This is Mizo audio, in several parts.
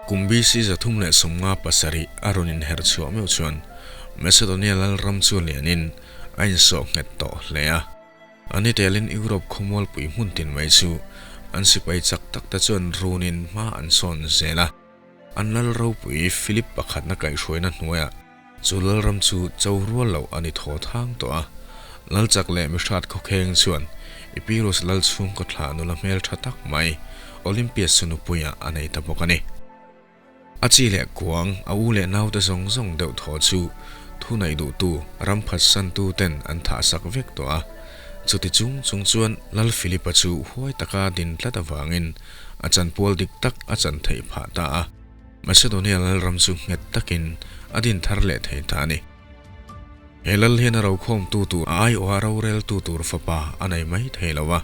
Kum BC 357 a rawn inher chhuah meuh chuan Macedonia lalram chu lianin a insawh nghet tawh hle a. A ni telin Europe khawmualpui hmun tin mai chu an sipai chak tak te chuan runin hma an sawn zel a. An lal ropui Philip pakhatna kaihhruaina hnuaiah chu lalram chu cho rual loh a ni thaw thang tawh a. Lal chak leh mihrat khawkheng chuan Epirus lal chhungkaw thlah nula hmel tha tak mai Olympias chu nupuiah a nei ta bawk a ni. A chi leh kuang, a u leh naute zawng zawng deuh thaw chu thuneih duhtu ram phatsantu ten an thahsak vek tawh a. Chuti chung chung chuan Lal Philip-a chu huai taka din tlat avangin a chanpual dik tak a chan theih phah ta a. Macedonia lalram chu nghet takin a din thar leh thei ta a ni. He lal hian a rokhawmtu tur a aiawha roreltu tur fapa a nei mai thei lo a,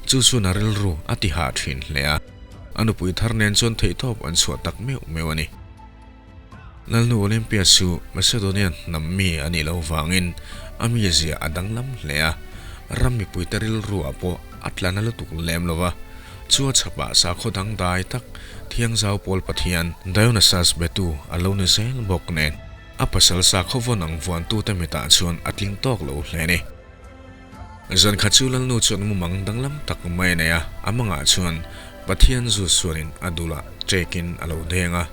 chu chuan a rilru a ti hah thin hle a, a nupui thar nen chuan theihtawp an chhuah tak meuh meuh a ni. Lalnu Olympia chu Macedonian hnam mi a nih loh vangin a mizia a danglam hle a, ram mipuite rilruah pawh a tla na lutuk lem lo va, chu a chhapah sakhaw dangdai tak Thiangzau Pawl Pathian Dionysus betu a lo ni zel bawk nen. A pasal sakhaw vawn ang vuantute mitah chuan a tling tawk lo hle a ni. Zan khat chu Lalnu chuan mumang danglam tak mai a nei a, a mangah chuan Pathian zu suanin a dulah ṭekin a lo deng a.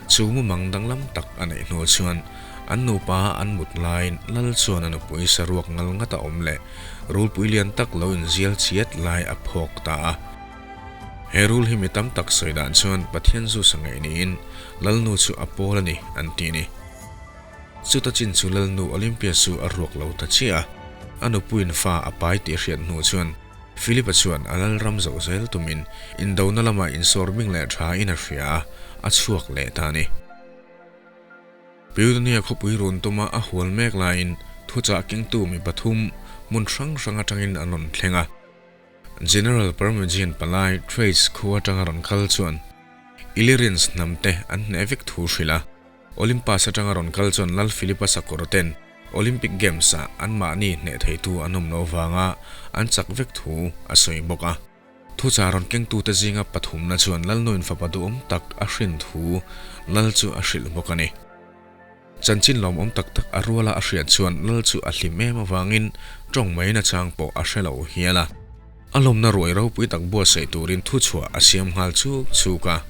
Chu mumang danglam tak a neih hnu chuan an nupa an mut laiin Lal chuan a nupui saruak ngal ngat a awm leh rulpui lian tak lo inzial chiat lai a phawk ta a. He rul hi mi tam tak sawi dan chuan Pathian zu sa ngaih niin Lalnu chu a pawl a ni an ti a ni. Chuta chin chu Lalnu Olympia chu a ruak lo ta chiah a, a nupuiin fa a pai tih a hriat hnu chuan Philip-a chuan a lalram zoh zel tumin indona lamah insawr bing leh tha in a hria a, a chhuak leh ta a ni. Peudonia khawpui run tuma a hual mek laiin thuchah kengtu mi pathum hmun hrang hrang atangin an rawn thleng a. General Parmegian palai Thrace khua atanga rawn kal chuan Illyrians hnam te an hneh vek thu hrilh a. Olympus atanga rawn kal chuan Lal Philip-a sakawr ten Olympic Games-ah anmahni hneh theitu an awm loh vanga an chak vek thu a sawi bawk a. Thuchah rawn kengtute zinga pathumna chuan Lalnuin fapa duhawm tak a hrin thu Lal chu a hrilh bawk a ni. Chanchin lawmawm tak tak a ruala a hriat chuan Lal chu a hlim em avangin tawng mai nachang pawh a hre lo hial a. A lawmna ruai ropui tak buatsaih turin thuchhuah a siam nghal chuk chuk a.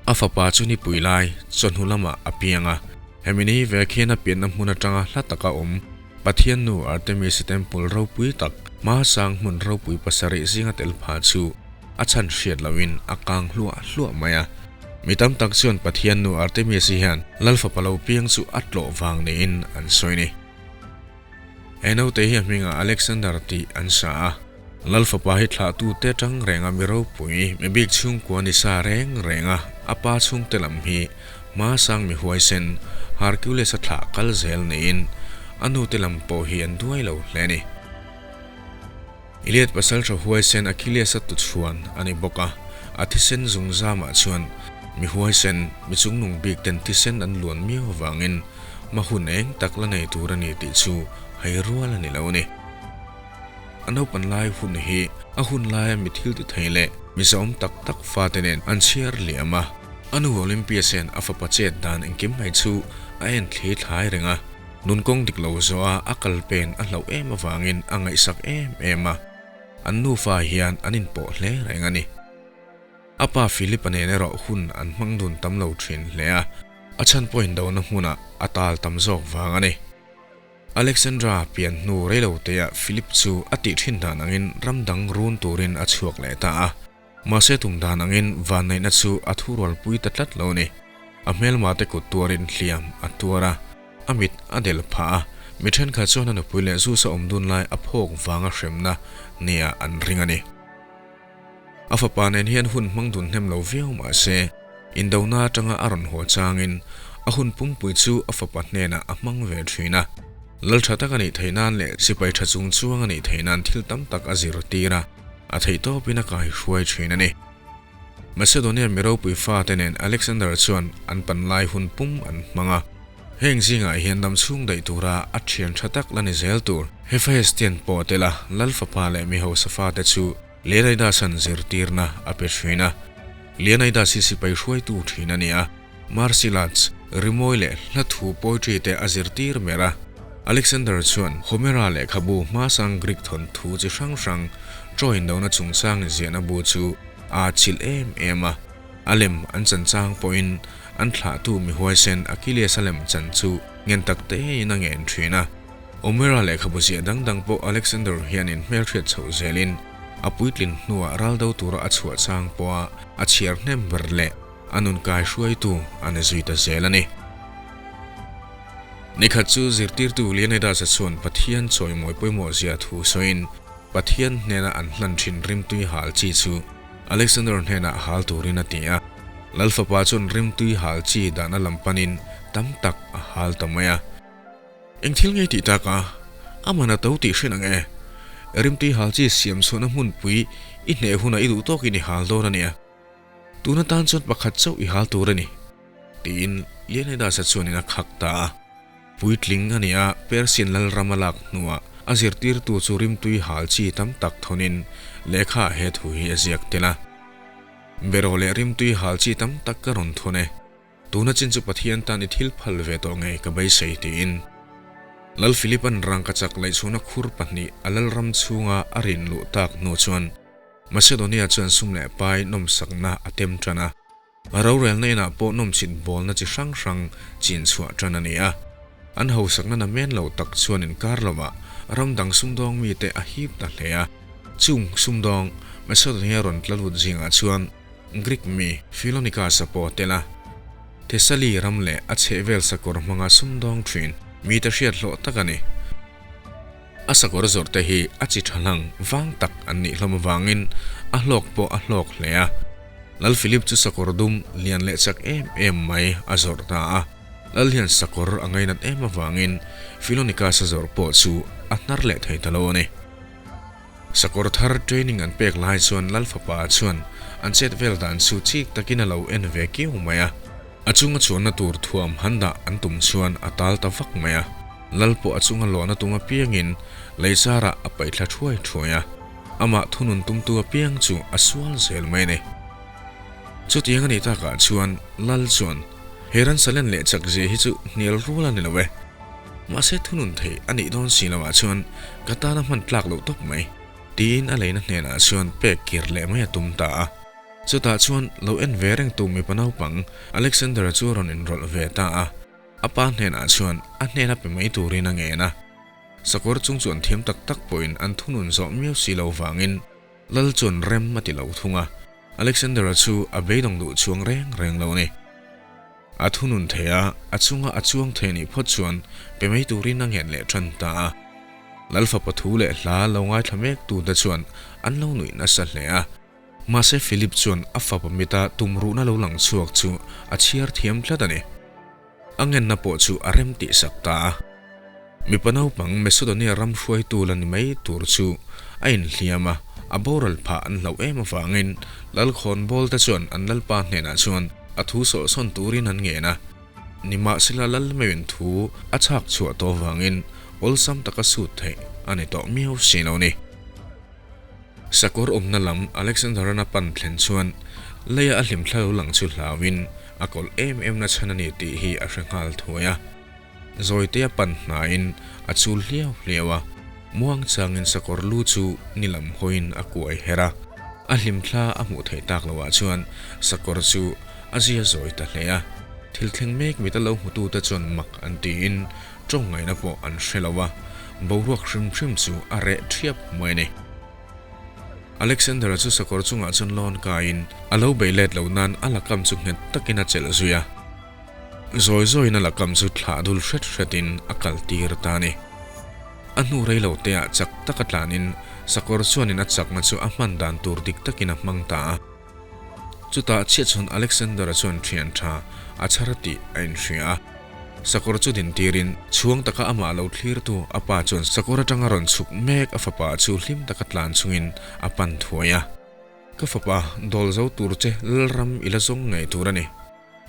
A fapa chu nipui lai chawhnu lamah a piang a, hemi ni vek hian a pianna hmun atanga hla taka awm Pathian nu Artemis temple ropui tak hma sang hmun ropui pasarih zinga tel pha chu a chhan hriat lohin a kang hluah hluah mai a. Mi tam tak chuan Pathian nu Artemis-i hian Lal fapa lo piang chu a tlawh vang niin an sawi ni. He naute hi a hmingah Alexander tih an sa a. Lal fapa hi thlahtu te tang renga mi ropui, mi bik chhungkua ni sa reng renga a pa chhungte lam hi hma sang mi huaisen Hercules-a thlah kal zel niin a nute lam pawh hi an duai lo hle a ni. Iliad pasalṭha huaisen Achilles-a tuchhuan a ni bawk a, a thisen zungzamah chuan mi huaisen, mi chungnung bik ten thisen an luan miau avangin hma hun eng tak la nei tur a ni tih chu hai rual a ni lo a ni. A naupan lai hun hi a hun laia mi thil ti thei leh mi zahawm tak tak fate nen an chhiar liam a, a nu Olympias hian a fapa chet dan engkim mai chu a en thli thlai reng a. Nun kawng dik lo zawha a kal pen a hlauh em avangin a ngaihsak em em a, an nufa hian an inpawh hle reng a ni. A pa Philip-a nen erawh hun an hmang dun tam lo thin hle a, a chhan pawh indona hmunah a tal tam zawk vang a ni. Alexandra pian hnu reiloteah Philip chu a tih thin dan angin ram dang run turin a chhuak leh ta a. Mahse tum dan angin vanneihna chu a thurualpui ta tlat lo a ni. A hmelma te kut tuarin hliam a tuar a, a mit a del phah a, mi thenkhat chuan a nupui leh Zeus a awm dun lai a phawk vanga hremna nia an ring a ni. A fapa nen hian hun hmang dun hnem lo viau mahse indona atanga a rawn haw changin a hun pumpui chu a fapa hnenah a hmang ve thin a. Lal tha tak a nih theih nan leh sipai tha chung chuang a nih theih nan thil tam tak a zirtir a. A theih tawpin a kai hruai thin a ni. Macedonia mi ropui fate nen Alexander chuan an pan lai hun pum an hmang a. Heng zingah hian dam chhung daih tura a thian tha tak la ni zel tur Hephaestion pawh tel a, Lal fapa leh mi hausa fate chu Leonidas-a'n zirtirna a pe thin a. Leonidas hi sipai hruaitu thin a ni a. Martial arts, rimawi leh hla thu poetry te a zirtir ber a. Alexander chuan Homera lehkhabu hmasang Greek thawnthu chi hrang hrang Troy indona chungchang inziahna bu chu aa chilh em em a. A lem an chan chang pawhin an thlahtu mi huaisen Achilles a lem chan chu ngen tak tein a ngen thin a. Homera lehkhabu ziah dang dang pawh Alexander hianin hmelhriat chhoh zelin a puitlin hnuah raldo tura a chhuah chang pawha a chhiar hnem ber leh a nun kai hruaitu a ni zui ta zel a ni. Nikhat chu zirtirtu Leonidas-a chuan Pathian chawimawi pawimawh zia thu sawiin Pathian hnena an hlan thin rimtui hal chi chu Alexander hnenah hal turin a ti a. Lal fapa chuan rimtui hal chi dahna lam panin tam tak a hal ta mai a. Eng thil ngei tih tak a? A man a to tih hre nang e. Rimtui hal chi siam chhuahna hmunpui i hneh hunah i duh tawkin i hal dawn a nia. Tun atan chuan pakhat chauh i hal tur a ni, tiin Leonidas-a chuanin a khak ta a. Puitling a ni a, Persian lalram a lak hnuah a zirtirtu chu rimtui hal chi tam tak thawnin lehkha he thu hi a ziak tel a. Beraw leh rimtui hal chi tam tak ka rawn thawn e. Tuna chin chu Pathian tan i thil phal ve tawh ngei ka beisei tiin Lal Philip-a'n rangka chak laihchhuahna khur pahnih a lalram chhunga a rin luh tak hnu chuan Macedonia chuan sum leh pai nawmsakna a tem tan a. A rorelna inah pawh nawmchhit bawlna chi hrang hrang chin chhuah tan a ni a. An hausakna na men lo tak chuan inkar lovah ram dang sumdawng mite a hip ta hle a. Chung sumdawng Macedonia rawn tla lut zingah chuan Greek mi Philonicus-a pawh a tel a. Thessaly ram leh a chhehvel sakawr hmanga sumdawng thin mite hriat hlawh tak a ni. A sakawr zawrhte hi a chi tha hlang vang tak an nih hlawm avangin a hlawk pawh a hlawk hle a. Lal Philip chu sakawr dum lian leh chak em em mai a zawrh ta a. Lal hian sakawr a ngainat em avangin Philonicus-a zawrh pawh chu a hnar leh thei ta lo a ni. Sakawr thar training an pek lai chuan Lal fapa chuan an chet vel dan chu chik takin a lo en ve kiau mai a. A chunga chuanna tur thuam han dah an tum chuan a tal ta vak mai a, Lal pawh a chunga lawhna tum apiangin lei zarah a paih thla thuai thuai a, amah thunun tumtu apiang chu a sual zel mai a ni. Chutiang a nih takah chuan Lal chuan, He ransa len leh chak zia hi chu hnial rual a ni lo e. Mahse thunun thei a nih dawn si loah chuan ka tana hman tlak loh tawp mai, tiin a leina hnenah chuan pek kir leh mai a tum ta a. Chutah chuan lo en ve reng tu mipa naupang Alexander-a chu a rawn inrawlh ve ta a, a pa hnenah chuan a hnena pe mai turin a ngen a. Sakawr chung chu an thiam tak tak pawhin an thunun zawh miau si lo vangin Lal chuan rem a ti lo thung a, Alexander-a chu a beidawng duh chuang reng reng lo a ni. A thunun thei a, a chunga a chuang thei nih phawt chuan pe mai turin a ngen leh tan ta a. Lal fapa thu leh hla lo ngaithla mek tute chuan an lo nuih nasa hle a. Mahse Philip chuan a fapa mita tumruhna lo lang chhuak chu a chhiar thiam tlat a ni. A ngenna pawh chu a rem tih sak ta a. Mipa naupang Macedonia ram hruaitu la ni mai tur chu a inhliam a, a boral phah an hlauh em avangin Lalkhawnbawl te chuan an lalpa hnenah chuan a thu sawhsawn turin an ngen a. Nimahsela lal meuhin thu a chhak chhuah tawh avangin awlsam taka sut theih a ni tawh miau si lo ni. Sakawr awmna lam Alexander-a'n a pan thlen chuan leia a hlimthla lo lang chu hlauin a kawlh em em na chhan a ni tih hi a hre nghal thuai a. Zawite a pan hnaiin a chul hliau hliau a, muang changin sakawr lu chu ni lam hawiin a kuai her a. A hlimthla a hmuh theih tak loah chuan sakawr chu a zia zawi ta hle a. Thil thleng mek mita lo hmutute chuan mak an tiin Ṭawngngaihna pawh an hre lo a, boruak hrim hrim chu a reh ṭhiap mai a ni. Alexander-a chu sakawr chungah chuan lawn kaiin a lo bei let lo nan a lakam chu nghet takin a chelh zui a. Zawi zawiin a lakam chu thlah dul hret hretin a kal tir ta a ni. A hnu rei lo teah chak taka tlanin sakawr chuanin a chakna chu a hman dan tur dik takin a hmang ta a. Chutah chiah chuan Alexander-a chuan thian tha a chhar tih a inhria a. Sakawr chu dintirin chhuang taka amah lo thlirtu a pa chuan sakawr atanga rawn chhuk mek a fapa chu hlim taka tlan chungin a pan thuai a. Ka fapa, dawl zo tur che Lalram i la zawng ngei tur a ni.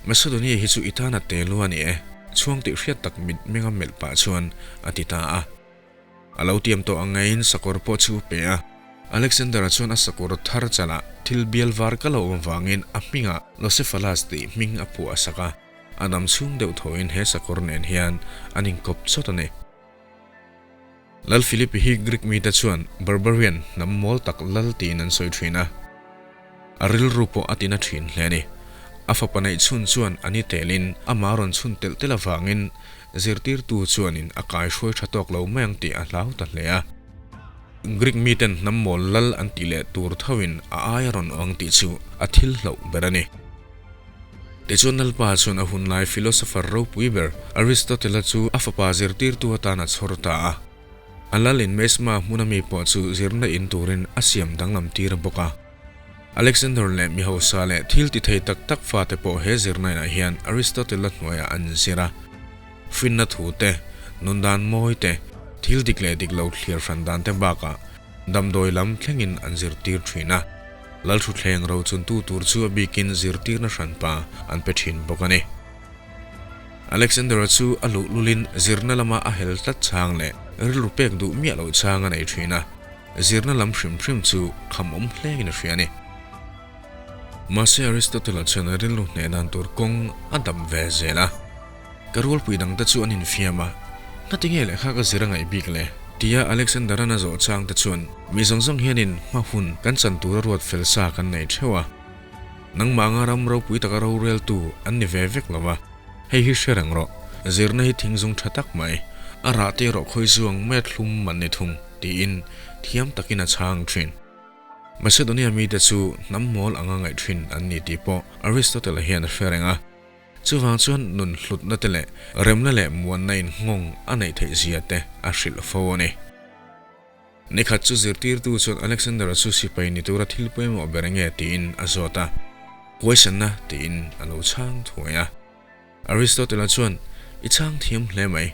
Macedonia hi chu i tana te lu a ni e, chhuang tih hriat tak mit menga melh pah chuan a ti ta a. A lo tiam tawh ang ngeiin sakawr pawh chu pe a. Alexander-a chuan a sakawr thar chalah thil bial var ka lo awm vangin a hmingah Locephalus tih hming a phuah sak a. A dam chhung deuh thoin he sakawr nen hian an inkawp chawt a ni. Lal Philip hi Greek mite chuan Barbarian hnam mawl tak lal tiin an sawi thin a. A rilru pawh a tina thin hle a ni. A fapa neih chhun chuan a ni telin amah rawn chhun telh telh avangin zirtirtu chuanin a kaihruai tha tawk lo mai ang tih a hlau ta hle a. Greek miten hnam mawl lal an tih leh tur thoin a aia rawn awng tih chu a thil hlauh ber a ni. Tichuan Lalpa chuan a hunlai philosopher ropui ber Aristotle-a chu a fapa zirtirtu atan a chhawr ta a. A lal in Mesma hmuna mi pawh chu zirna in turin a siam danglam tir bawk a. Alexander leh mi hausa leh thil ti thei tak tak fate pawh he zirna inah hian Aristotle-a hnuaiah an zir a. Finna thu te, nundan mawi te, thil dik leh dik lo thliar hran dan te bakah damdawi lam thlengin an zirtir thin a. Lalthuthleng rochuntu tur chu a bikin zirtirna hranpa an pe thin bawk a ni. Alexander-a chu a luhlulin zirna lama a hel tlat chang leh rilru pek duh miah loh chang a nei thin a, zirna lam hrim hrim chu kham awm hlein a hria a ni. Mahse Aristotle-a chuan a rilru hneh dan tur kawng a dap ve zel a. Ka rualpui dangte chu an infiam a, Ngatinge lehkha ka zir a ngaih bik le? Tia Alexander-a'n a zawh changte chuan, Mi zawng zawng hianin hma hun kan chan tura ruat fel sa kan nei theuh a. Nangmah anga ram ropui taka roreltu an ni ve vek lo va, hei hi hre reng rawh, zirna hi thingzung tha tak mai, a rah te erawh khawi zuang mai a thlum man ni thung, tiin thiam takin a chhang thin. Macedonia mite chu hnam mawl anga ngaih thin an ni tih pawh Aristotle-a hian a hre reng a. Chuvang chuan nun hlutna te leh remna leh muanna in nghawng a neih theih zia te a hrilh fo a ni. Nikhat chu zirtirtu chuan Alexander-a chu sipai ni tura thil pawimawh ber nge tiin a zawt a, Huaisanna tiin a lo chhang thuai a. Aristotle-a chuan, I chhang thiam hle mai.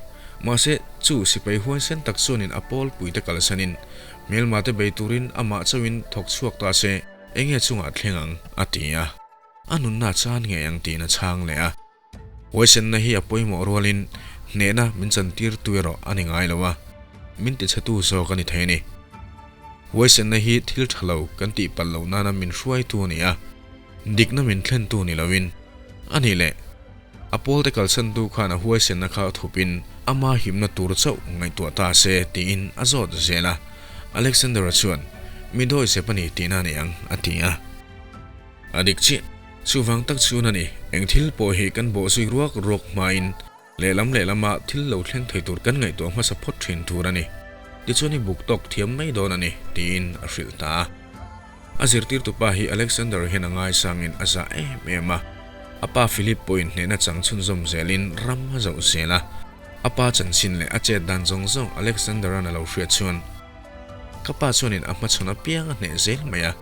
Mahse, chu sipai huaisen tak chuanin a pawlpuite kalsanin hmelmate bei turin amah chauhin thawk chhuak ta se, enge chungah thleng ang? a ti a. A nunna chan ngei ang tiin a chhang leh a. Huaisenna hi a pawimawh rualin hnehna min chantirtu erawh a ni ngai lo a, min tichhetu zawk a ni thei a ni. Huaisenna hi thil tha lo kan tih palh loh nana min hruaitu a ni a, dikna min thlentu ni loin a nih leh a pawlte kalsantu khan a huaisenna kha thupin ama himna tur chauh ngaihtuah ta se tiin a zawt zel a. Alexander-a chuan, Mi dawihzep a ni tihna a ni ang, a ti a. A dik chiah. Chuvang tak chuan a ni, eng thil pawh hi kan bawh zui ruak ruak hmain lehlam lehlama thil lo thleng thei tur kan ngaihtuah hmasa phawt thin tur a ni. Tichuan i buk tawk thiam mai dawn a ni, tiin a hrilh ta a. A zirtirtupa hi Alexander hian a ngaisangin a zah em em a. A pa Philip pawhin hnehna chang chhunzawm zelin ram a zoh zel a. A pa chanchin leh a chet dan zawng zawng Alexander-a'n a lo hriat chuan, Ka pa chuanin a hmachhawn apiang a hneh zel mai a.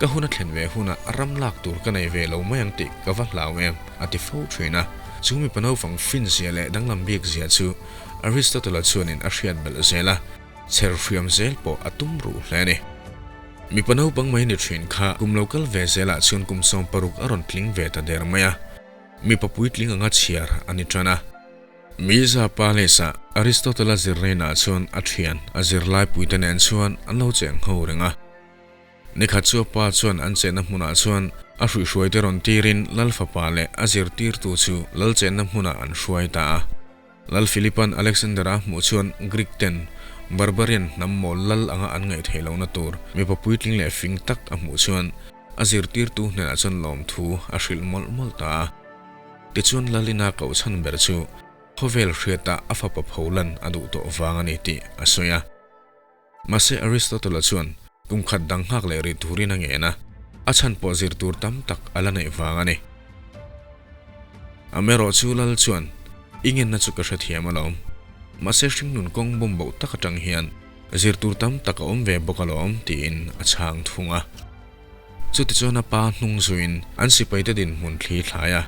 Ka hun a thlen ve hunah ram lak tur ka nei ve lo mai ang tih ka va hlau em, a ti fo thin a. Chu mipa naupang fin zia leh danglam bik zia chu Aristotle-a chuanin a hriat belh zel a, chher hriam zel pawh a tum ruh hle a ni. Mipa naupang mai ni thin kha kum lo kal ve zelah chuan kum 16 a rawn tling ve ta der mai a, mipa puitling anga chhiar a ni tan a. Miza Palace-ah Aristotle-a zirnainah chuan a thian a zirlaipuite nen chuan an lo cheng ho reng a. Nikhat chu a pa chuan an chenna hmunah chuan a hruihhruaite rawn tirin Lal fapa leh a zirtirtu chu Lal chenna hmunah an hruai ta a. Lal Philipa'n Alexander-a hmuh chuan Greek ten Barbarian hnam mawl lal anga an ngaih theih lohna tur mipa puitling leh fing tak a hmuh chuan a zirtirtu hnenah chuan lawmthu a hrilh mawlh mawlh ta a. Tichuan Lalina kohchhan ber chu khawvel hriata a fapa pholan a duh tawh vang a ni tih a sawi a. Mahse Aristotle-a chuan kum khat dang nghak leh rih turin a ngen a, a chhan pawh zir tur tam tak a la neih vang a ni. Amaherawh chu Lal chuan, I ngenna chu ka hrethiam alawm. Mahse hringnun kawng bawmboh tak atang hian zir tur tam tak a awm ve bawk alawm, tiin a chhang thung a. Chutichuan a pa hnung zuiin an sipaite dinhmun thli thlai a,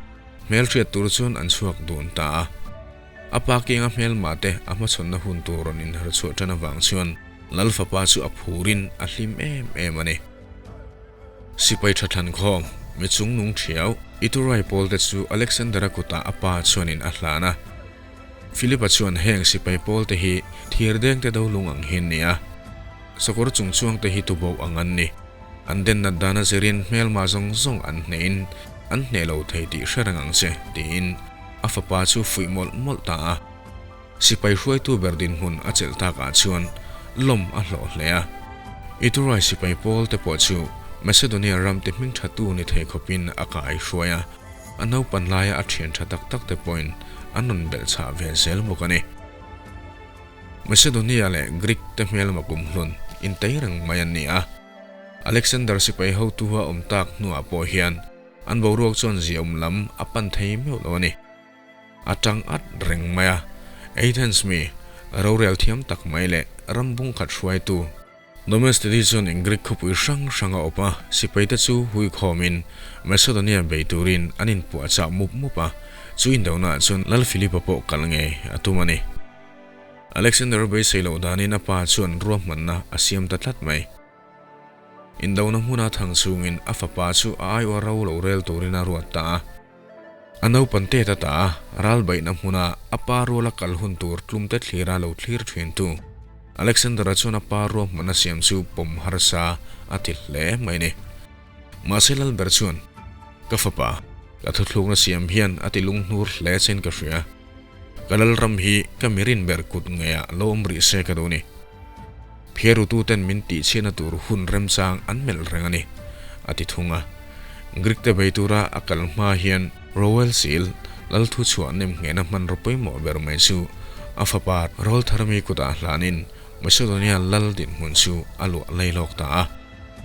hmelhriat tur chuan an chhuak dun ta a. A pa kenga hmelmah te a hmachhawnna hun tur rawn inher chhuah tan avang chuan Lal fapa chu a phurin a hlim em em a ni. Sipai tha thlan khawm, mi chungnung thiau, Iturai pawlte chu Alexander-a kutah a pa chuanin a hlan a. Philip-a chuan heng sipai pawlte hi thirdengte do lung ang hi an ni a, sakawr chungchuangte hi tuboh ang an ni. An den nat dan a zirin hmelma zawng zawng an hnehin an hneh lo thei tih hre reng ang che, tiin. a fapa chu fuih mawlh mawlh ta a. Sipai hruaitu ber dinhmun a chelh takah chuan lawm a hlawh hle a. Iturai sipai pawl te pawh chu Macedonia ram te hming thatu ni thei khawpin a kai hruai a, a naupan laia a thian tha tak tak te pawhin an rawn belh chhah ve zel bawk a ni. Macedonia leh Greek te hmelma kumhlun intei reng mai an ni a. Alexander sipai hotu a awm tak hnuah pawh hian an boruak chuan ziaawm lam a pan thei meuh lo a ni. A tang at reng mai a, Athens mi, rorel thiam tak mai leh ram bung khat hruaitu, Domestidi chuan Greek khawpui hrang hrang a awp a, sipaite chu hui khawmin Macedonia bei turin an inpuahchah mup mup a, chu indonaah chuan Lal Philip-a pawh kal ngei a tum a ni. Alexander beisei loh danin a pa chuan ruahmanna a siam ta tlat mai. Indona hmuna thang chungin a fapa chu a aiawh ro lo rel turin a ruat ta a. A naupan tet a ta a, ral baihna hmuna a pa ruala kal hun tur tlumte thlira lo thlir thintu Alexander-a chuan a pa ruahmanna siam chu pawm harsa a ti hle mai ni. Mahse Lalber chuan, Ka fapa, ka thuthlukna siam hian a ti lunghnur hle chein ka hria. Ka lalram hi ka mirin ber kut ngeiah lo awm rih se ka duh ni. Phiarututen min tihchhiatna tur hun remchang an melh reng a ni, a ti thung a. Greek te bei tura a kal hma hian Rowell Seal lal thu chhuah nem nghehna hmanraw pawimawh ber mai chu a fapa Rawltharmi kutah hlanin Macedonia lal dinhmun chu a luah lei lawk ta a.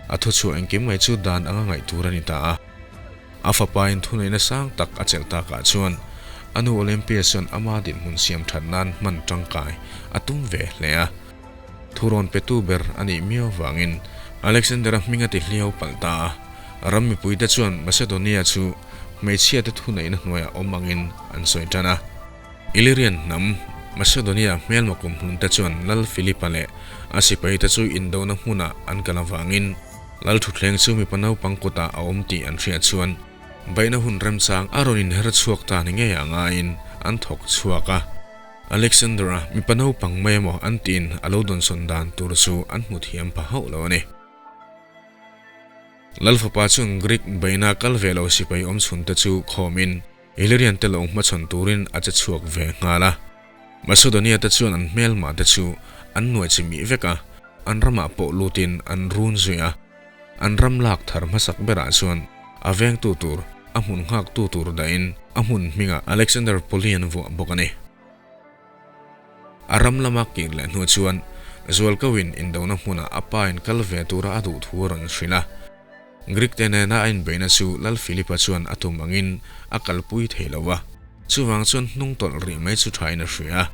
A thu chhuah engkim mai chu dan anga ngaih tur a ni ta a. A fapa in thuneihna sang tak a chelh takah chuan a nu Olympias chuan ama dinhmun siam that nan hman tangkai a tum ve hle a. Thurawn petu ber a nih miau vangin Alexander-a hming a ti hliau palh ta a. Ram mipuite chuan Macedonia chu hmeichhiate thuneihna hnuaiah awm angin an sawi tan a. Illyrian hnam Macedonia hmelma kumhlunte chuan Lal Philip-a leh a sipaite chu indona hmunah an kal avangin Lal thutthleng chu mipa naupang kutah a awm tih an hriat chuan baihna hun remchang a rawn inher chhuak ta ni ngei a ngaiin an thawk chhuak a. Alexander-a mipa naupang mai emaw an tiin a lo dawnsawn dan tur chu an hmu thiam pha hauh lo a ni. Lal fapa chuan Greek baihna kal ve lo sipai awmchhunte chu khawmin Illyrian te lo hmachhawn turin a che chhuak ve nghal a. Macedonia te chuan an hmelmah te chu an nuai chi mih vek a, an ramah pawh lutin an run zui a. An ram lak thar hmasak berah chuan a vengtu tur, a hmun nghaktu tur dahin a hmun hmingah Alexander Poli an vuah bawk a ni. A ram lama kir leh hnu chuan Zualkauin indona hmunah a pa in kal ve tura a duh thu a rawn hrilh a. Greek te nena a inbeihna chu Lal Philip-a chuan a tum angin a kalpui thei lo va, chuvang chuan hnung tawlh rih mai chu thain a hria a.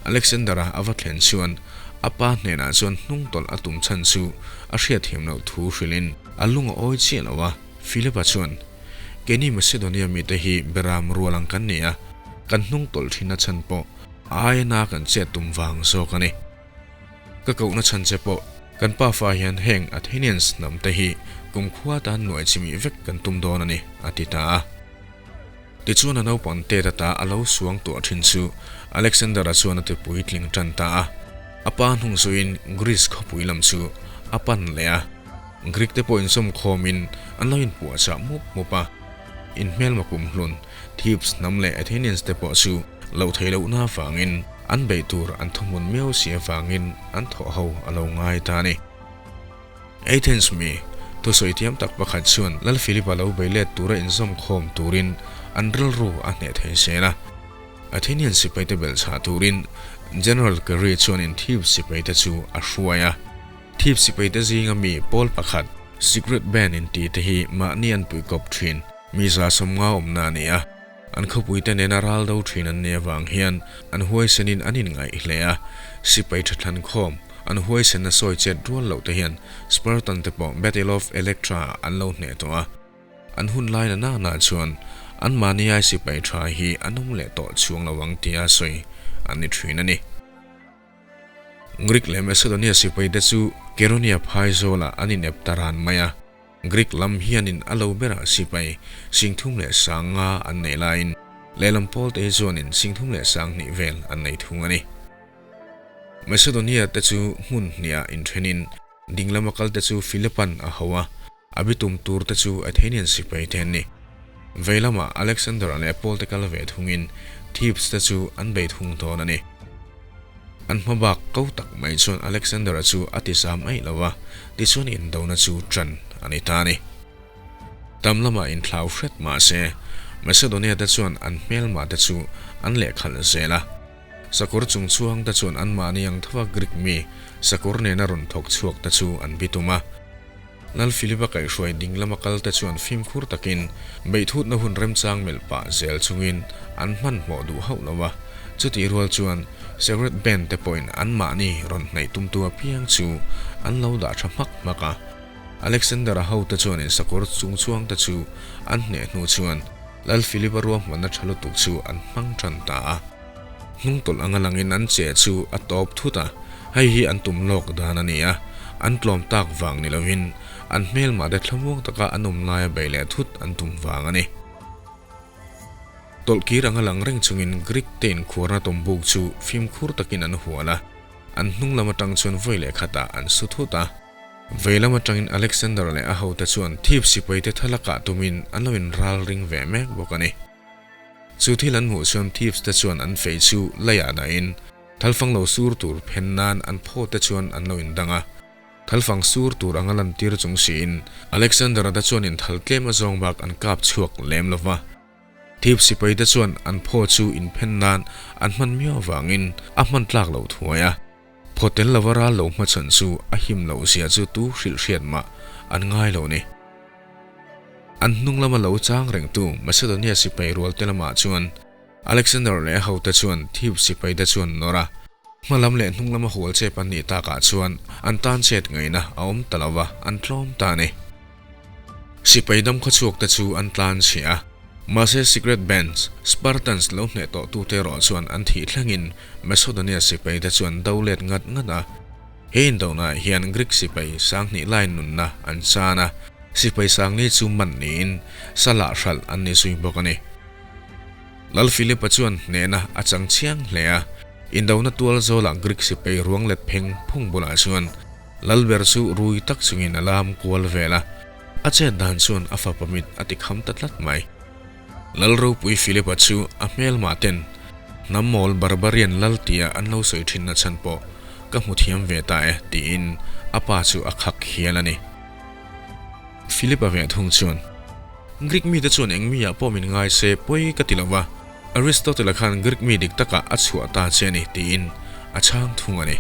Alexander-a a va thlen chuan a pa hnenah chuan hnung tawlh a tum chhan chu a hriatthiam loh thu hrilhin a lung a awi chiah lo a. Philip-a chuan, Keini Macedonia mite hi beram rual ang kan ni a, kan hnung tawlh thinna chhan pawh a aia na kan chet tum vang zawk a ni. Ka kohna chhan che pawh kan pafa hian heng Athenians hnam te hi kumkhua tan nuai chimih vek kan tum dawn a ni, a ti ta a. Tichuan a naupang tet ata a lo suang tuah thin chu Alexander-a chuan a ti puitling tan ta a. A pa hnung zuiin Greece khawpui lam chu a pan leh a. Greek te pawh insawmkhawmin an lo inpuahchah mup mup a. Inhmelma kumhlun Thebes hnam leh Athenians te pawh chu loh theih lohna avangin an beih tur an thuhmun miau si avangin an thawh ho a lo ngai ta a ni. Athens mi thusawi thiam tak pakhat chuan Lal Philip-a lo bei let tura inzawmkhawm turin an rilru a hneh thei zel a. Athenian sipaite belhchhah turin General Kerry chuan in Thebes sipaite chu a hruai a. Thebes sipaite zinga mi pawl pakhat Secret Band inti te hi mahni an puikawp thin. Mi 150 awmna a ni a, an khawpuite nena ral do thin an nih avang hian an huaisenin an inngaih hle a, sipai tha thlan khawm an huaisenna sawi chet rual loh te hian Spartan te pawh Battle of Electra ah an lo hneh tawh a, an hun lai na nana chuan anmahni ai sipai tha hi an awm leh tawh chhuang lo ang tia sawi an ni thin a ni. Greek leh Macedonia sipaite chu Keronia phaizawl-ah an inep ta ran mai a. Greek lam hianin a lo berah sipai 35,000 an nei laiin lehlam pawl te hi chuanin 32,000 vel an nei thung a ni. Macedonia te chu hmun hniah inthenin dinglama kal te chu Philipan a ho a, a bitum tur te chu Athenian sipai te an ni. Vei lamah Alexander-a leh Paul te kal ve thungin Thebes te chu an bei thung dawn a ni. An hma bak ko tak mai chuan Alexander-a chu a ti zam aih lo va, tichuan indona chu ṭan a ni ta a ni. Tam lamah inthlau hret mah se, Macedonia te chuan an hmelmah te chu an lehkhalh zel a. Sakawr chungchhuang te chuan anmahni ang thova Greek mi sakawr nena rawn thawk chhuak te chu an bitum a. Lal Philip-a kaihhruai ding lama kal te chuan fimkhur takin beihthutna hun remchang melh pah zel chungin an hmanhmawh duh hauh lo a, chutih rual chuan Secret Band te pawhin anmahni rawn hnaih tumtu apiang chu an lo dah tha hmak hmak a. Alexander-a hote chuanin sakawr chungchhuang te chu an hneh hnu chuan Lal Philip-a ruahmanna tha lutuk chu an hmang tan ta a. Hnungtawlh anga langin an che chu a tawp thut a, hei hi an tum lawk dan a ni a, an tlawm tak vang ni lovin an hmelmah te thlamuang taka an awm laia bei leh thut an tum vang a ni. Tawlhkir anga lang reng chungin Greek te inkhuarna tawmbuk chu fimkhur takin an hual a, an hnung lam atang chuan vawi leh khatah an su thut a. Vei lam atangin Alexander leh a hote chuan thip sipaite thal a kah tumin an lo inral ring ve mek bawk a ni. Chu thil an hmuh chuan thieves te chuan an fei chu leiah dahin thalfang lo sur tur phen nan an phaw te chuan an lo indang a. Thalfang sur tur anga lantir chung siin Alexander-a te chuan inthal tlem azawng bak an kap chhuak lem lo va. Thieves sipaite chuan an phaw chu inphen nan an hman miau avangin a hman tlak loh thuai a. Phaw tel lova ral lo hmachhawn chu a him loh zia chu tu hrilh hriat mah an ngai lo ni. An hnung lama lo chang rengtu Macedonia sipai rual te lamah chuan Alexander leh a hote chuan Thebes sipai te chuan nawr a, hma lam leh hnung lama hual chep an nih takah chuan an tan chet ngaihna a awm ta lo va, an tlawm ta a ni. Sipai dam khawchhuak te chu an tlan chhia a, mahse Secret Bands, Spartans lo hneh tawh tute erawh chuan an thih thlengin Macedonia sipai te chuan do let ngat ngat a. He indonaah hian Greek sipai sanghnih lai nunna an chan a, sipai sangli chu man niin salah hralh an ni zui bawk a ni. Lal Philip-a chuan hnehna a chang chiang hle a, indona tual zawlah Greek sipai ruang let pheng phung bulah chuan Lalber chu rui tak chungin a lam kual vel a, a chet dan chuan a fapa mit a ti kham ta tlat mai. Lal ropui Philip-a chu a hmelmah ten hnam mawl barbarian lal tia an lo sawi thinna chhan pawh ka hmu thiam ve ta e tiin a pa chu a khak hial a ni. Philip-a ve thung chuan, Greek mite chuan eng mi ah pawh min ngai se pawi ka ti lo va, Aristotle-a khan Greek mi dik takah a chhuah ta che a ni tiin a chhang thung a ni.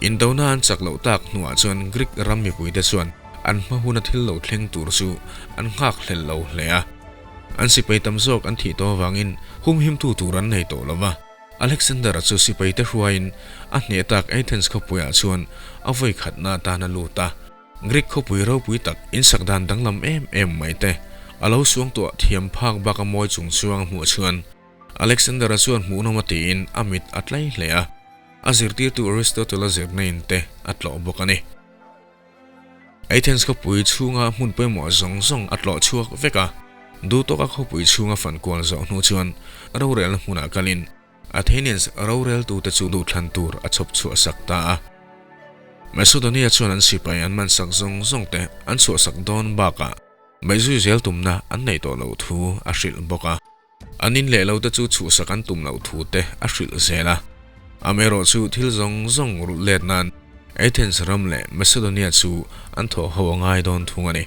Indona an chak loh tak hnuah chuan Greek ram mipuite chuan an hma huna thil lo thleng tur chu an nghak hlel lo hle a. An sipai tam zawk an thih tawh avangin humhimtu tur an nei tawh lo va. Alexander-a chu sipaite hruaiin a hneh tak Athens khawpuiah chuan a vawi khatna atan a lut a. Greek khawpui ropui tak insak dan danglam em em mai te a lo suangtuah thiam phak bak a mawi chung chuang hmuh chuan Alexander-a chuan hmuhnawm a tiin a mit a tlai hle a. A zirtirtu Aristotle-a zirna in te a tlawh bawk a ni. Athens khawpui chhunga hmun pawimawh zawng zawng a tlawh chhuak vek a, duhtawka khawpui chhunga fan kual zawh hnu chuan rorelna hmunah kalin Athenians roreltute chu duhthlan tur a chhawp chhuah sak ta a. Macedonia chuan an sipai an mansak zawng zawng te an chhuahsak dawn bakah beihzui zel tumna an nei tawh loh thu a hrilh bawk a. An in leh lo te chu chhuhsak an tum loh thu te a hrilh zel a. Amaherawh chu thil zawng zawng rulh let nan Athens ram leh Macedonia chu an thawh ho a ngai dawn thung a ni.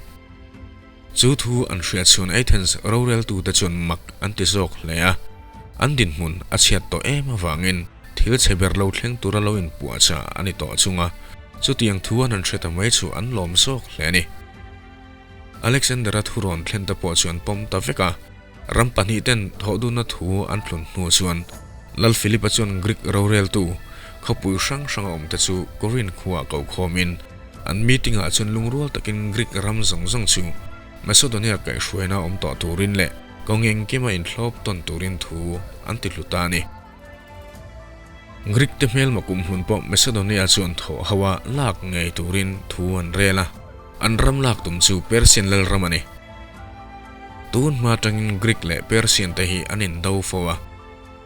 Chu thu an hriat chuan Athens roreltute chuan mak an ti zawk hle a. An dinhmun a chhiat tawh em avangin thil chhe ber lo thleng tura lo inpuahchah a ni tawh chung a, chutiang thu an han hre ta mai chu an lawm zawk hle a ni. Alexander-a thurawn thlen te pawh chu an pawm ta vek a. Ram pahnih ten thawhdunna thu an tlun hnu chuan Lal Philip-a chuan Greek roreltu khawpui hrang hranga awmte chu Corinth khuaah ko khawmin an meeting-ah chuan lungrual takin Greek ram zawng zawng chu Macedonia kaihhruaina awm tawh turin leh kawng engkima inthlawp tawn turin thu an ti hlu ta a ni. Greek te hmelma kumhlun pawh Macedonia chuan thawh ho a lak ngei turin thu an rel a, an ram lak tum chu Persian lalram a ni. Tun hma atangin Greek leh Persian te hi an indo fo a,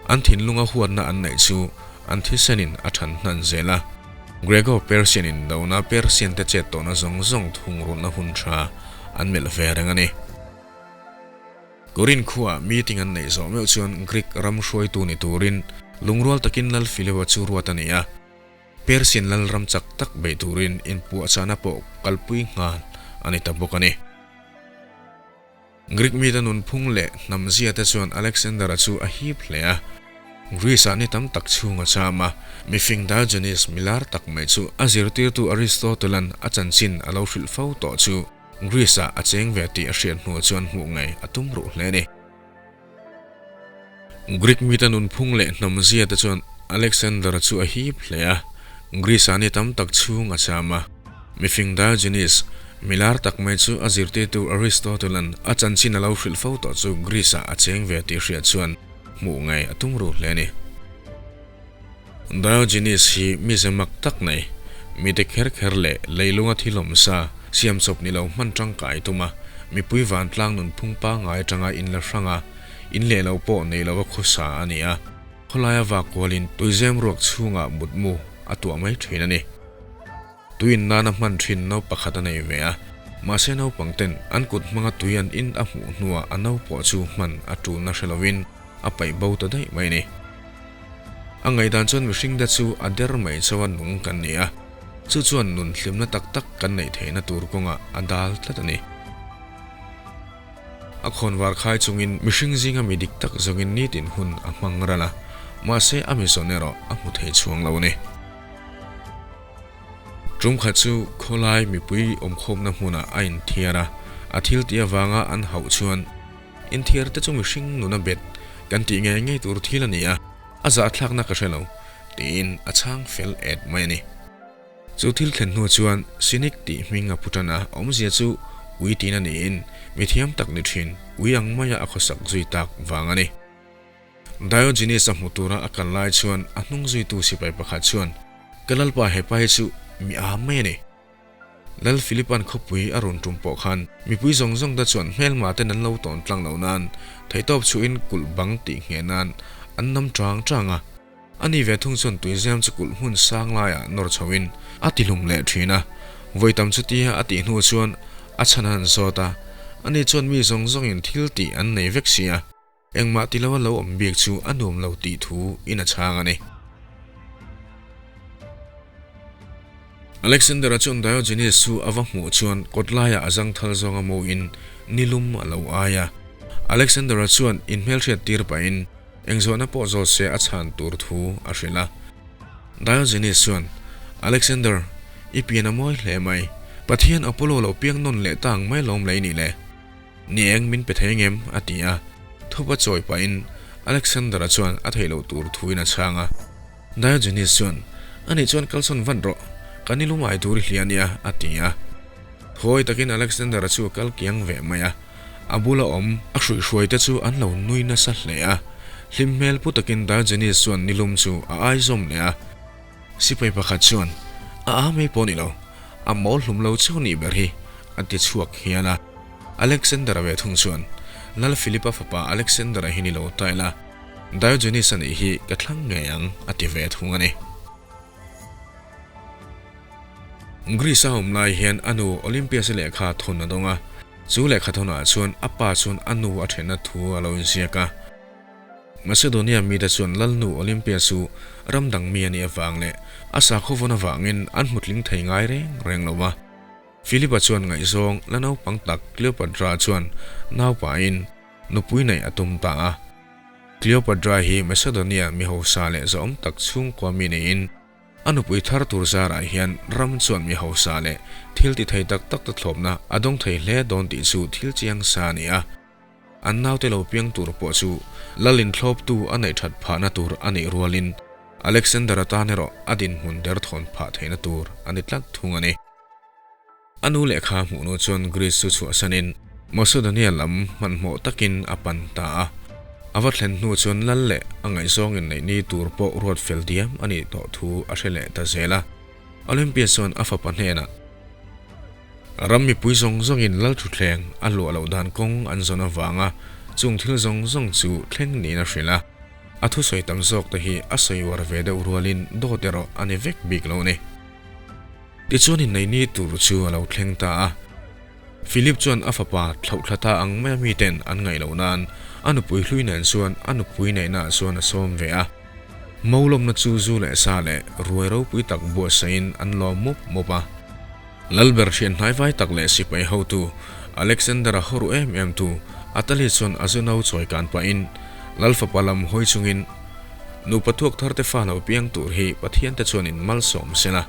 an thinlunga huatna an neih chu an thisenin a than hnan zel a. Grego Persian indona Persian te chet tawhna zawng zawng thungrulhna hun tha an melh ve reng a ni. Korinth khuaah meeting an neih zawh meuh chuan Greek ram hruaitu ni turin lungrual takin Lal Philip-a chu ruat a ni a. Persian lal ram chak tak beih turin inpuahchahna pawh kalpui nghal a ni ta bawk a ni. Greek mite nunphung leh hnam zia te chuan Alexander-a chu a hip hle a. Greece-ah ni tam tak chhung a cham a, mifing Diogenes milar tak mai chu a zirtirtu Aristotle-a'n a chanchin a lo hrilh fo tawh chu Greece-ah a cheng ve tih a hriat hnu chuan hmuh ngei a tum ruh hle a ni. Greek mite nunphung leh hnam zia te chuan Alexander-a chu a hip hle a, Greece-ah ni tam tak chhung a cham a. Mifing Diogenes, milar tak mai chu a zirtirtu Aristotle-a'n a chanchin a lo hrilh fo tawh chu Greece-ah a cheng ve tih hriat chuan hmuh ngei a tum ruh hle a ni. Diogenes hi mize mak tak nei, mite kher kher leh leilunga thilawm sa siam chawp ni lo hman tangkai tum a, mipui vantlang nunphung pangngai atanga inla hrang a, in leh lo pawh nei lova khawsa a ni a, khawlaia vak kualin tuizem ruak chhungah mutmu a tuah mai thin a ni. Tuin nana hman thin no pakhat a nei ve a, mahse naupang ten an kut hmanga tui an in a hmuh hnuah a no pawh chu hman a tulna hre lovin a paih bo ta daih mai a ni. A ngaihdan chuan mihring te chu a der mai chauha nung kan ni a, chu chuan nun hlimna tak tak kan neih theihna tur kawngah a dal tlat a ni. A khawnvar khai chungin mihring zinga mi dik tak zawngin nitin hun a hmang ral a, mahse a mizawn erawh a hmu thei chhuang lo a ni. Tum khat chu khawlai mipui awmkhawmna hmunah a inthiar a, a thil tih avanga an hauh chuan inthiar te chu mihring nuna bet kan tih ngei ngei tur thil a ni a, a zahthlakna ka hre lo, tiin a chhang fel et mai a ni. Chu thil thlen hnu chuan Cynic tih hming a pu tan a, awmzia chu ui tiin a niin mithiam tak ni thin ui ang maia a khawsak zui tak vang a ni. Diogenes a hmu tura a kal lai chuan a hnung zuitu sipai pakhat chuan, Ka lalpa hepa hi chu mi a mai a ni. Lal Philipa'n khawpui a rawn tum pawh khan mipui zawng zawng te chuan hmelma ten an lo tawn tlang loh nan theihtawp chhuhin kulh bang tih ngheh nan an nam chang chang a. Ani ve thung chuan tuizem chu kulh hmun sang laiah nawr chhoin a tihlum leh thin a. Vawi tam chutia a tih hnu chuan a chhan a han zawt a, ani chuan mi zawng zawngin thil tih an nei vek si a. Engmah ti lo a lo awm bik chu a nuam lo tih thu in a chhang a ni. Alexander-a chuan Diogenes chu a va hmuh chuan kawt laiah a zangthal zawnga mawiin nilum a lo ai a. Alexander-a chuan inhmelhriat tir pahin engzawhna pawh zawt se a chhan tur thu a hrilh a. Diogenes chuan, Alexander, i pian a mawi hle mai. Pathian Apollo lo piang nawn leh ta ang mai lawm lei ni le. Ni eng min pe thei ngem? a ti a, thupa chawi pahin Alexander-a chuan a theih loh tur thuin a chhang a. Diogenes chuan, Ani chuan kalsawn vat rawh, ka ni lumai tur i hlia nia, a ti a. Thawi takin Alexander-a chu a kal kiang ve mai a, a bula awm a hruihhruaite chu an lo nui nasa hle a. Hlim hmel pu takin Diogenes chuan nilum chu a ai zawm leh a. Sipai pakhat chuan, A a mai pawh ni lo, a mawl hlum lo chauh nih ber hi, a ti chhuak hial a. Alexander-a ve thung chuan, Lal Philip-a fapa Alexander-a hi ni lo ta ila, Diogenes-a nih hi ka thlang ngei ang, a ti ve thung a ni. Greece-a awm lai hian a nu Olympias-i lehkha thawn a dawng a, chu lehkha thawnah chuan a pa chuan a nu a thenna thu a lo inziak a. Macedonia mite chuan Lalnu Olympia chu ram dang mi a nih avang leh a sakhaw vawn avangin an hmu tling thei ngai reng reng lo va. Philip-a chuan ngaihzawng la naupang tak Cleopatra chuan naupain nupui neih a tum ta a. Cleopatra hi Macedonia mi hausa leh zahawm tak chhungkua mi niin a nupui thar tur zarah hian ram chuan mi hausa leh thil ti thei tak tak te thlawpna a dawng thei hle dawn tih chu thil chiang sa a ni a. An naute lo piang tur pawh chu lal inthlawptu a neih that phahna tur a nih rualin Alexander-a tan erawh a dinhmun derthawn phah theihna tur a ni tlat thung a ni. A nu lehkha hmuh nu chuan Greece chu chhuahsanin Macedonia lam hmanhmawh takin a pan ta a. A va thlen hnu chuan lal leh a ngaihzawng inneih ni tur pawh ruat fel diam a nih tawh thu a hre leh ta zel a. Olympias chuan a fapa hnenah, Ram mipui zawng zawngin lal thutthleng a luah loh dan kawng an zawn avanga chung thil zawng zawng chu thleng niin a hrilh a. A thusawi tam zawk te hi a sawi uar ve deuh rualin dawt erawh a ni vek bik lo a ni. Tichuan inneih ni tur chu a lo thleng ta a. Philip chuan a fapa thlauhthla ta ang maia miten an ngaih loh nan a nupui hlui nen chuan a nupui neihnaah chuan a sawm ve a. Maulawmna chu zu leh sa leh ruai ropui tak buatsaihin an lawm mup mup a. Lalber hriat hnaivai tak leh sipai hotu Alexander-a haw ru em em tu Atali chuan a zu no chawi kan pahin Lal fapa lam hawi chungin, Nupa thuak tharte fa lo piang tur hi Pathiante chuanin malsawm se la,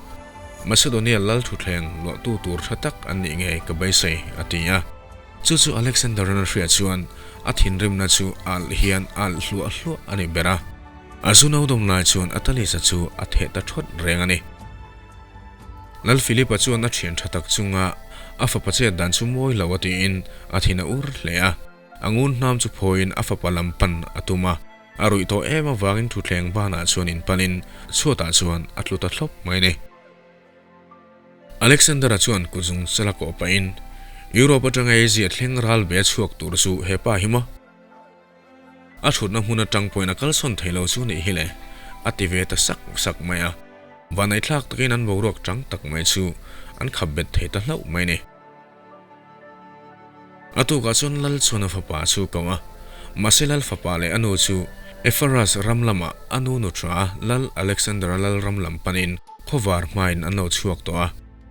Macedonia lal thutthleng luahtu tur tha tak an nih ngei ka beisei, a ti a. Chu chu Alexander-a'n a hriat chuan a thinrimna chu alh hian alh hluah hluah a ni ber a. A zu no dawm lai chuan Atalisa chu a theh ta thawt reng a ni. Lal Philip-a chuan a thian tha tak chunga a fapa chet dan chu mawi lo a tiin a thin a ur hle a. A ngun hnam chu phawiin a fapa lam pan a tum a. A ruih tawh em avangin thutthleng banah chuan inpanin chhuatah chuan a tlu ta thlawp mai a ni. Alexander-a chuan kutzung chala kawh pahin, Europe atanga Asia thleng ral ve a chhuak tur chu he pa hi maw? A thutna hmun atang pawhin a kalsawn thei lo chu nih hi le, a ti ve ta sak sak mai a. Vanaihthlak takin an boruak chang tak mai chu an khap bet thei ta hlauh mai a ni. A tukah chuan Lal chuan a fapa chu ko a, mahse Lal fapa leh a nu chu Epharas ram lamah a nu nutra Lal Alexander-a lal ram lam panin khawvar hmain an lo chhuak tawh a.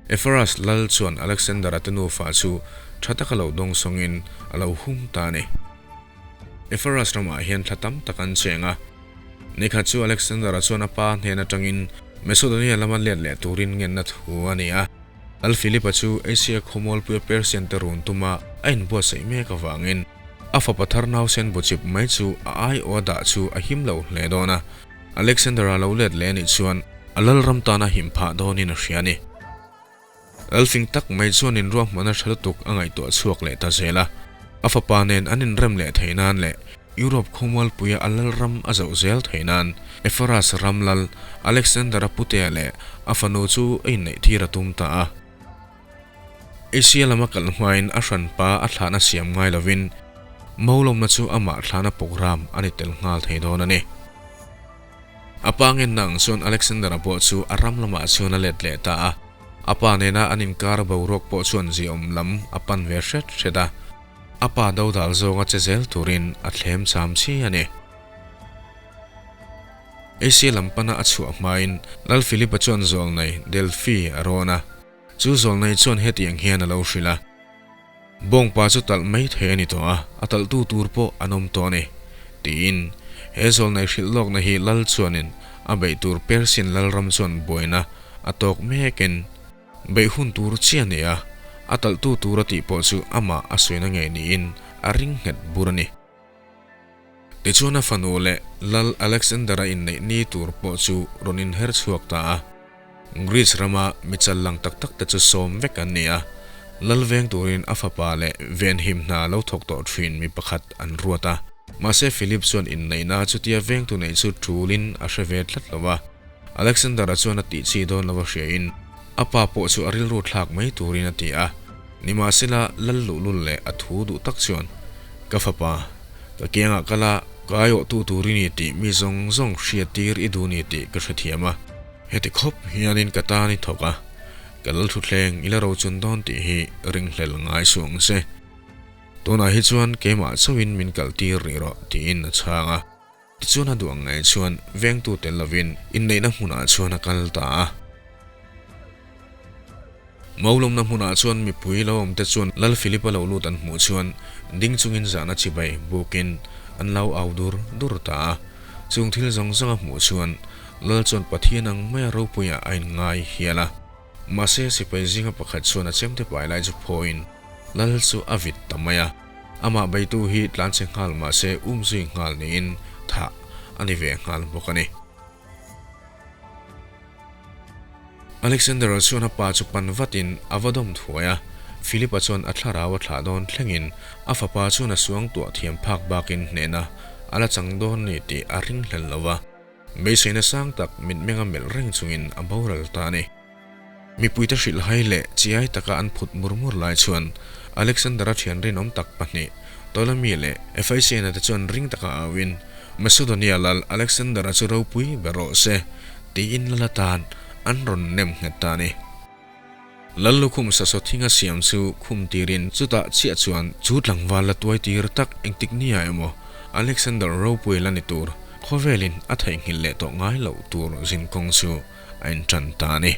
Epharas Lal chuan Alexander-a te nufa chu tha taka lo dawng sawngin a lo hum ta a ni. Epharas ramah hian thla tam tak an cheng a. Nikhat chu Alexander-a chuan a pa hnen atangin Macedonia lama let leh turin ngenna thu a ni a. Lal Philip-a chu Asia khawmualpuia Persian te run tuma a inbuatsaih mek avangin a fapa thar nausen buchip mai chu a aiawh a dah chu a him lo hle dawn a, Alexander-a lo let leh anih chuan a lalram tana him phah dawnin a hria a ni. Lal fing tak mai chuan inruahmana tha lutuk a ngaihtuah chhuak leh ta zel a, a fapa nen an inrem leh theih nan leh Europe khawmualpuia a lalram a zoh zel theih nan Epharas ram lal Alexander-a putea leh a fanu chu a inneih thir a tum ta a. Asia lama kal hmain a hranpa a thlahna siam ngai lovin Maulawmna chu amah thlahna program a ni tel nghal thei dawn a ni. A pa ngenna ang chuan Alexander-a pawh chu a ram lamah chuan a let leh ta a. A pa nena an inkar boruak pawh chuan ziaawm lam a pan ve hret hret a. A pa dodal zawnga che zel turin a thlem cham chi a ni. Asia lam pana a chhuah hmain Lal Philip-a chuan zawlnei Delphi a rawn a. Chu zawlnei chuan hetiang hian a lo hrilh a, Bawngpa chu talh mai thei a ni tawh a, a talhtu tur pawh an awm tawh a ni, tiin he zawlnei hrilh lawkna hi Lal chuanin a beih tur Persian Lalram chuan buaina a tawk mekin beih hun tur chiah a ni a, a talhtu tur a tih pawh chu amah a sawina ngei niin a ring nghet bur a ni. Tichuan a fanu leh Lal Alexander-a inneih ni tur pawh chu rawn inher chhuak ta a. Greece rama mi chal lang tak tak te chu sawm vek an ni a, Lal veng turin a fapa leh venhim hna lo thawk tawh thin mi pakhat an ruat a. Mahse Philip chuan inneihna chutia vengtu neih chu tulin a hre ve tlat lo a. Alexander-a chuan a tih chi dawn lova hriain a pa pawh chu a rilru thlak mai turin a ti a. Nimahsela Lal luhlul leh a thu duh tak chuan, Ka fapa, ka kiangah kal a, ka aiawhtu tur i ni tih mi zawng zawng hriattir i duh ni tih ka hrethiam a. Heti khawp hianin ka tan i thawk a, ka lal thutthleng i la rochun dawn tih hi ringhlel ngai suh ang che. Tunah hi chuan keimah chauhin min kaltir rih rawh tiin a chhang a. Tichuan a duh ang ngei chuan vengtu tel lovin inneihna hmunah chuan a kal ta a. Maulawmna hmunah chuan mipui lo awmte chuan Lal Philip-a lo lut an hmuh chuan ding chungin zahna chibai bukin an lo au dur dur ta a. Chung thil zawng zawng a hmuh chuan Lal chuan Pathian ang maia ropuiah a inngai hial a. Mahse sipai zinga pakhat chuan a chemte pai lai chu phawiin Lal chu a vit ta mai a. Amah beitu hi tlanchhe nghal mahse umzui nghal niin thah a ni ve nghal bawk a ni. Alexander-a chuan a pa chu pan vatin a va dawm thuai a, Philip-a chuan a thlarau a thlah dawn thlengin a fapa chuan a suangtuah thiam phak bakin hnehna a la chang dawn ni tih a ringhlel lo va. Beiseina sang tak mitmenga melh reng chungin a boral ta a ni. Mipuite hrilhhai leh chiai taka an phut mur mur lai chuan Alexander-a thian rinawm tak pahnih, Ptolemy leh Ephesian-a te chuan ring taka auin, Macedonia lal Alexander-a chu ropui ber rawh se, tiin lal atan an rawn nem nghet ta a ni. Lal lukhum sasaw thinga siam chu khum tirin chutah chiah chuan chu tlangval la tuai tir tak engtik nia emaw Alexander ropui la ni tur khawvelin a theihnghilh leh tawh ngai loh tur zinkawng chu a intan ta a ni.